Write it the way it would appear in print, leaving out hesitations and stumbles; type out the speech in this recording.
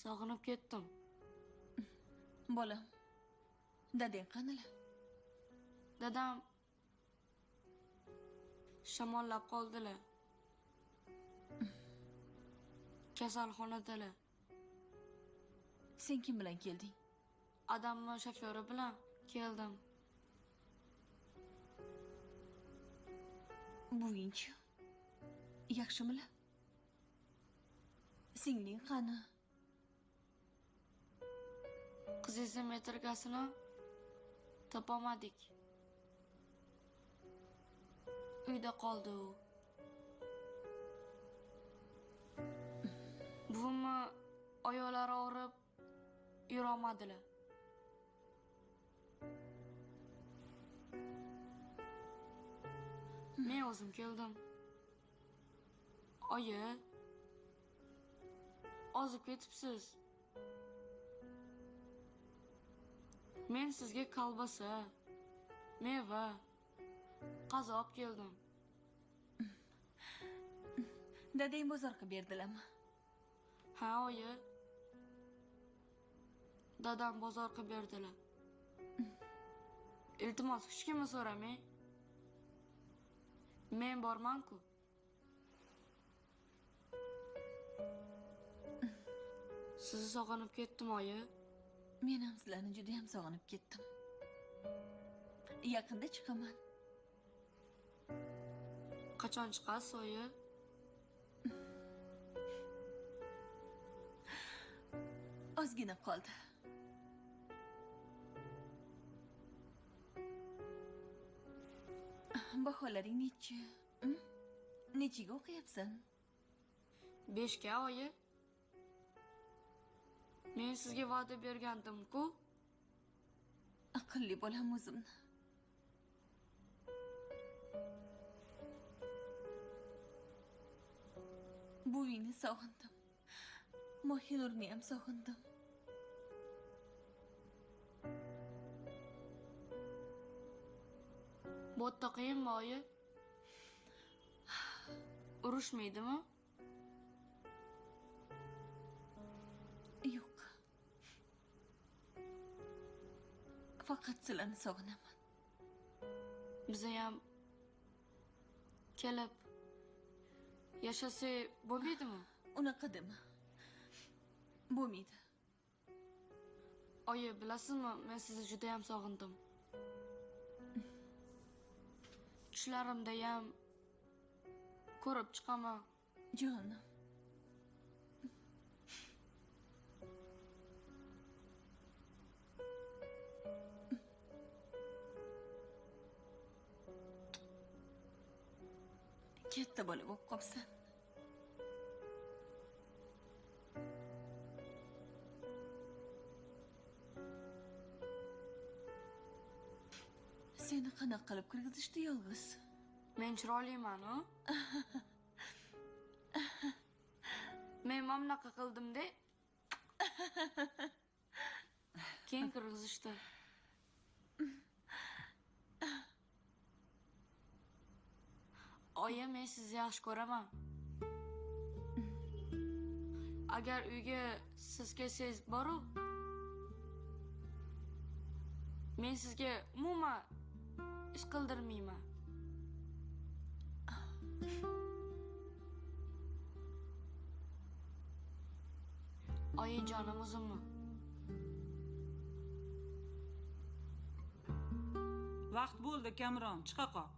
Sog'inib ketdim. Bolam, dadang qanilar? Dadam shamollab qoldilar. Kasalxonadalar. Sen kim bilan kelding? Adamning shofyori bilan keldim. Buvingchi? Yaxshimilar? Singling qani? Qizingizni metrikasini topolmadik. Uyda qoldi u. Buvimni oyoqlari og'rib yurolmadilar. Men o'zim keldim. Oyi, ozib ketibsiz. Men sizga kolbasa, meva, qazi olib keldim. Dadang bozor qilib berdilarmi? Ha, oyi. Dadam bozor qilib berdilar. Iltimos, hech kimni so'ramang. Men borman-ku. Sizni sog'inib ketdim, oyi. Men ham sizlarni juda ham sog'inib ketdim. Yaqinda chiqaman. Qachon chiqasiz, oyi? Ozgina qoldi. Baholaring nechi? Nechiga o'qiyapsan? 5ga, oyi. Men sizga va'da bergandim-ku. Aqlli bolam o'zimni. Buvingni sog'indim. Mohinurni ham sog'indim. Bo'tta qiyinmi, oyi? Urushmaydimi? Yo'q. Faqat sizlarni sog'inaman. Biza ham kelib yashasak bo'lmaydimi? Unaqa dema. Bo'lmaydi. Oyi, bilasizmi, men sizni juda ham sog'indim. Tushlarimda ham ko'rib chiqaman. Jonim. Katta bola bo'lib qolsan. Seni qanaqa qilib kirgizishdi yolg'iz? Men chiroyliman-u. Men mana bunaqa qildim-da. Keyin kirgizishdi. Oyi, men sizni yaxshi ko'raman. Agar uyga siz kelsangiz boru, men sizga umuman ish qildirmayman. Oyi, jonim o'zimmi? Vaqt bo'ldi, Kamron, chiqa qol.